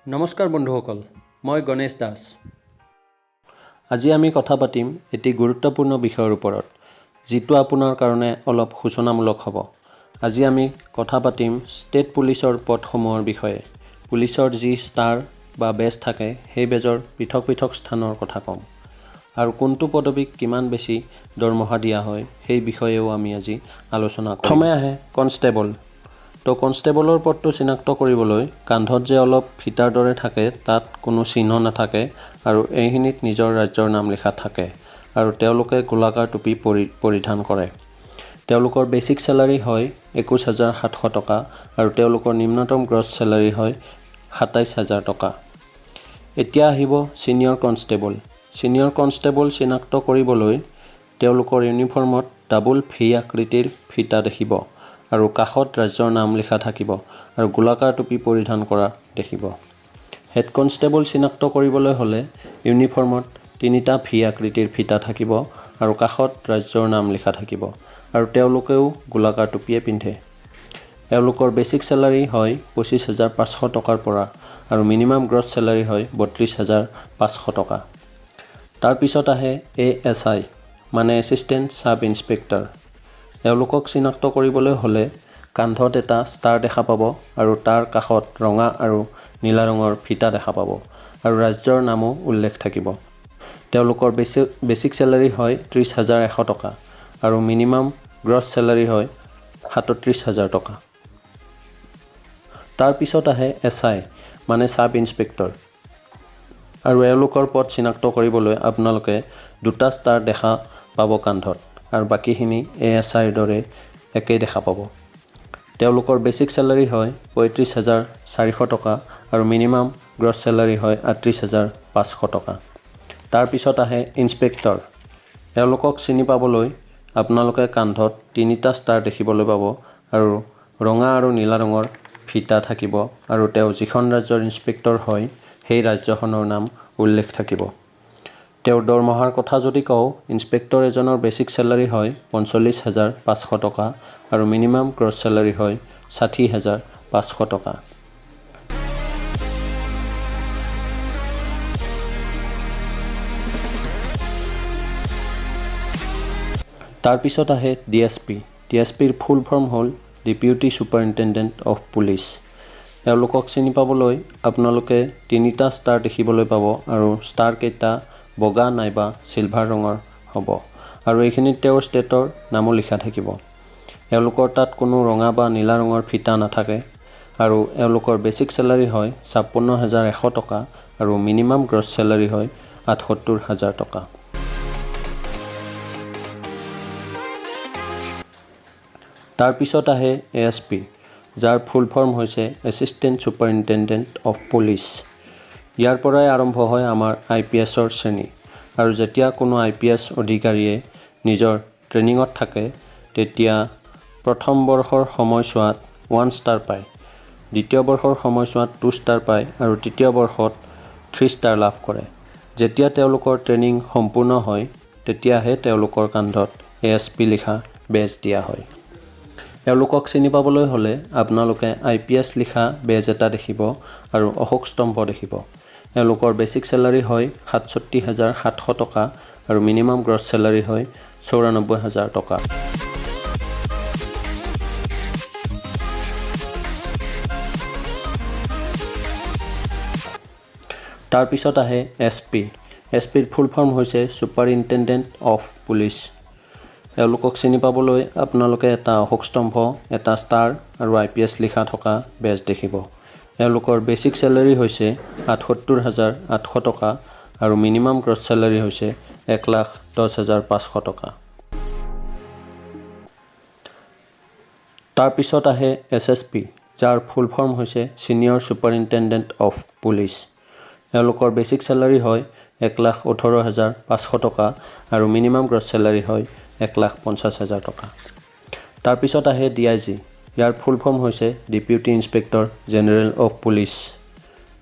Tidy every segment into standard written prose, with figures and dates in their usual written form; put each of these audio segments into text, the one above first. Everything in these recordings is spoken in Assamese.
নমস্কাৰ বন্ধুসকল, মই গণেশ দাস। আজি আমি কথা পাতিম এটি গুৰুত্বপূৰ্ণ বিষয়ৰ ওপৰত, যিটো আপোনাৰ কাৰণে অলপ সূচনামূলক হ'ব। আজি আমি কথা পাতিম ষ্টেট পুলিচৰ পদসমূহৰ বিষয়ে। পুলিচৰ যি ষ্টাৰ বা বেজ থাকে, সেই বেজৰ পৃথক পৃথক স্থানৰ কথা ক'ম আৰু কোনটো পদবীক কিমান বেছি দৰমহা দিয়া হয়, সেই বিষয়েও আমি আজি আলোচনা কৰিম। প্ৰথমে আহে কনষ্টেবল। তো কনষ্টেবলৰ পদটো চিনাক্ত কৰিবলৈ কান্ধত যে অলপ ফিটাৰ দৰে থাকে, তাত কোনো চিহ্ন নাথাকে আৰু এইখিনিত নিজৰ ৰাজ্যৰ নাম লিখা থাকে আৰু তেওঁলোকে গোলাকাৰ টুপি পৰিধান কৰে। তেওঁলোকৰ বেচিক চেলাৰী হয় 21,700 টকা আৰু তেওঁলোকৰ নিম্নতম গ্ৰছ চেলাৰী হয় 27,000 টকা। এতিয়া আহিব ছিনিয়ৰ কনষ্টেবল। ছিনিয়ৰ কনষ্টেবল চিনাক্ত কৰিবলৈ তেওঁলোকৰ ইউনিফৰ্মত ডাবল ভি আকৃতিৰ ফিটা দেখিব আৰু কাষত ৰাজ্যৰ নাম লিখা থাকিব আৰু গোলাকাৰ টুপি পৰিধান কৰা দেখিব। হেড কনষ্টেবল চিনাক্ত কৰিবলৈ হ'লে ইউনিফৰ্মত তিনিটা ভি আকৃতিৰ ফিটা থাকিব আৰু কাষত ৰাজ্যৰ নাম লিখা থাকিব আৰু তেওঁলোকেও গোলাকাৰ টুপিয়ে পিন্ধে। এওঁলোকৰ বেচিক চেলাৰী হয় 25,500 টকাৰ পৰা আৰু মিনিমাম গ্ৰছ চেলাৰী হয় 32,500 টকা। তাৰপিছত আহে এএছআই, মানে এছিষ্টেণ্ট ছাব ইনস্পেক্টৰ। এওঁলোকক চিনাক্ত কৰিবলৈ হ'লে কান্ধত এটা ষ্টাৰ দেখা পাব আৰু তাৰ কাষত ৰঙা আৰু নীলা ৰঙৰ ফিটা দেখা পাব আৰু ৰাজ্যৰ নামো উল্লেখ থাকিব। তেওঁলোকৰ বেচিক চেলাৰী হয় 30,100 টকা আৰু মিনিমাম গ্ৰছ চেলাৰী হয় 37,000 টকা। তাৰপিছত আহে এছআই, মানে ছাব ইনস্পেক্টৰ আৰু এওঁলোকৰ পদ চিনাক্ত কৰিবলৈ আপোনালোকে দুটা ষ্টাৰ দেখা পাব কান্ধত আৰু বাকীখিনি এএছআইৰ দৰে একেই দেখা পাব। তেওঁলোকৰ বেচিক চেলাৰী হয় 35,400 টকা আৰু মিনিমাম গ্ৰছ চেলাৰী হয় 38,500 টকা। তাৰপিছত আহে ইনস্পেক্টৰ। এওঁলোকক চিনি পাবলৈ আপোনালোকে কান্ধত তিনিটা ষ্টাৰ দেখিবলৈ পাব আৰু ৰঙা আৰু নীলা ৰঙৰ ফিটা থাকিব আৰু তেওঁ যিখন ৰাজ্যৰ ইনস্পেক্টৰ হয়, সেই ৰাজ্যখনৰ নাম উল্লেখ থাকিব। তেওঁৰ দৰমহাৰ কথা যদি কওঁ, ইনস্পেক্টৰ এজনৰ বেচিক চেলাৰী হয় 45,500 টকা আৰু মিনিমাম গ্ৰছ চেলাৰী হয় 60,500 টকা। তাৰপিছত আহে ডিএছপি। ডিএছপিৰ ফুল ফৰ্ম হ'ল ডিপিউটি ছুপাৰিণ্টেণ্ডেণ্ট অফ পুলিচ। এওঁলোকক চিনি পাবলৈ আপোনালোকে তিনিটা ষ্টাৰ দেখিবলৈ পাব আৰু ষ্টাৰকেইটা বগা নাইবা চিলভাৰ ৰঙৰ হ'ব আৰু এইখিনিত তেওঁৰ ষ্টেটৰ নামো লিখা থাকিব। এওঁলোকৰ তাত কোনো ৰঙা বা নীলা ৰঙৰ ফিটা নাথাকে আৰু এওঁলোকৰ বেচিক চেলাৰী হয় 56,100 টকা আৰু মিনিমাম গ্ৰছ চেলাৰী হয় 78,000 টকা। তাৰপিছত আহে এএছপি, যাৰ ফুল ফৰ্ম হৈছে এছিষ্টেণ্ট ছুপাৰিণ্টেণ্ডেণ্ট অফ পুলিচ। ইয়াৰ পৰাই আৰম্ভ হয় আমাৰ আইপিএছৰ শ্ৰেণী আৰু যেতিয়া কোনো আইপিএছ অধিকাৰীয়ে নিজৰ ট্ৰেইনিঙত থাকে, তেতিয়া প্ৰথম বৰ্ষৰ সময়ছোৱাত ওৱান ষ্টাৰ পায়, দ্বিতীয় বৰ্ষৰ সময়ছোৱাত টু ষ্টাৰ পায় আৰু তৃতীয় বৰ্ষত থ্ৰী ষ্টাৰ লাভ কৰে। যেতিয়া তেওঁলোকৰ ট্ৰেইনিং সম্পূৰ্ণ হয়, তেতিয়াহে তেওঁলোকৰ কান্ধত এএছপি লিখা বেজ দিয়া হয়। এওঁলোকক চিনি পাবলৈ হ'লে আপোনালোকে আইপিএছ লিখা বেজ এটা দেখিব আৰু অশোক স্তম্ভ দেখিব। এওঁলোকৰ বেচিক চেলাৰী হয় 67,700 টকা আৰু মিনিমাম গ্ৰছ চেলাৰী হয় 94,000 টকা। তাৰপিছত আহে এছপি। এছপিৰ ফুল ফৰ্ম হৈছে ছুপাৰিণ্টেণ্ডেণ্ট অফ পুলিচ। এওঁলোকক চিনি পাবলৈ আপোনালোকে এটা অশোক স্তম্ভ, এটা ষ্টাৰ আৰু আইপিএছ লিখা থকা বেজ দেখিব। এওঁলোকৰ বেচিক চেলাৰী হৈছে 78,800 টকা আৰু মিনিমাম গ্ৰছ চেলাৰী হৈছে 1,10,500 টকা। তাৰপিছত আহে এছএছপি, যাৰ ফুল ফৰ্ম হৈছে ছিনিয়ৰ ছুপাৰিণ্টেণ্ডেণ্ট অফ পুলিচ। এওঁলোকৰ বেচিক চেলাৰী হয় 1,18,500 টকা আৰু মিনিমাম গ্ৰছ চেলাৰী হয় 1,50,000 টকা। তাৰপিছত আহে ডিআইজি। ইয়াৰ ফুল ফৰ্ম হৈছে deputy inspector general of police.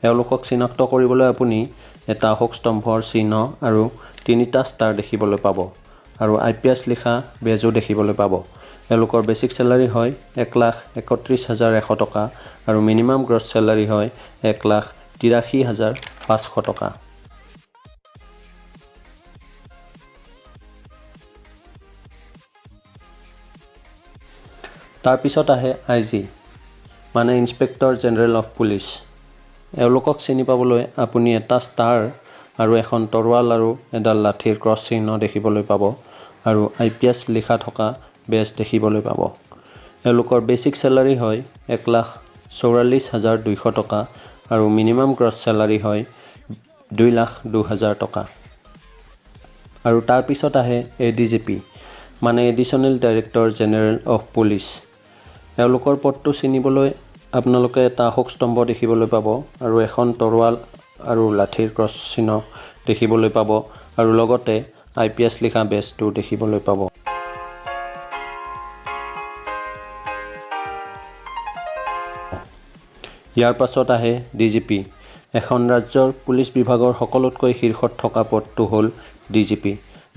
এওঁলোকক চিনাক্ত কৰিবলৈ আপুনি এটা অশোক স্তম্ভৰ চিহ্ন আৰু তিনিটা ষ্টাৰ দেখিবলৈ পাব আৰু আইপিএছ লিখা বেজো দেখিবলৈ পাব। এওঁলোকৰ বেচিক চেলাৰী হয় 1,31,100 টকা আৰু মিনিমাম গ্ৰছ চেলাৰী হয় এক লাখ 83,500 টকা। তাৰপিছত আহে I G, মানে ইনস্পেক্টৰ জেনেৰেল অফ পুলিচ। এওঁলোকক চিনি পাবলৈ আপুনি এটা ষ্টাৰ আৰু এখন তৰোৱাল আৰু এডাল লাঠিৰ ক্ৰছ চিহ্ন দেখিবলৈ পাব আৰু আই পি এছ লিখা থকা বেজ দেখিবলৈ পাব। এওঁলোকৰ বেচিক চেলাৰী হয় 1,44,200 টকা আৰু মিনিমাম গ্ৰছ চেলাৰী হয় 2,02,000 টকা। আৰু তাৰপিছত আহে এ ডি জি পি, মানে Additional Director General of Police। এওঁলোকৰ পদটো চিনিবলৈ আপোনালোকে এটা অশোক স্তম্ভ দেখিবলৈ পাব আৰু এখন তৰোৱাল আৰু লাঠিৰ ক্ৰছ চিহ্ন দেখিবলৈ পাব আৰু লগতে আই পি এছ লিখা বেজটো দেখিবলৈ পাব। ইয়াৰ পাছত আহে ডি জি পি। এখন ৰাজ্যৰ পুলিচ বিভাগৰ সকলোতকৈ শীৰ্ষত থকা পদটো হ'ল ডি জি পি,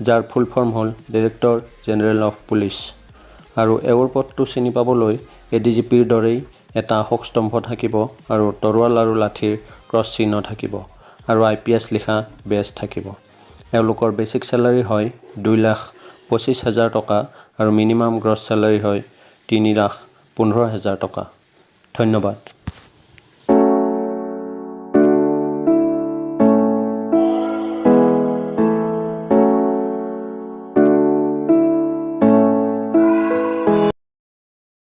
যাৰ ফুল ফৰ্ম হ'ল ডিৰেক্টৰ জেনেৰেল অফ পুলিচ। আৰু এওঁৰ পদটো চিনি পাবলৈ এ ডি জি পিৰ দৰেই এটা অশোক স্তম্ভ থাকিব আৰু তৰোৱাল আৰু লাঠিৰ ক্ৰছ চিহ্ন থাকিব আৰু আই পি এছ লিখা বেজ থাকিব। এওঁলোকৰ বেচিক চেলাৰী হয় 2,25,000 টকা আৰু মিনিমাম গ্ৰছ চেলাৰী হয় 3,15,000 টকা। ধন্যবাদ।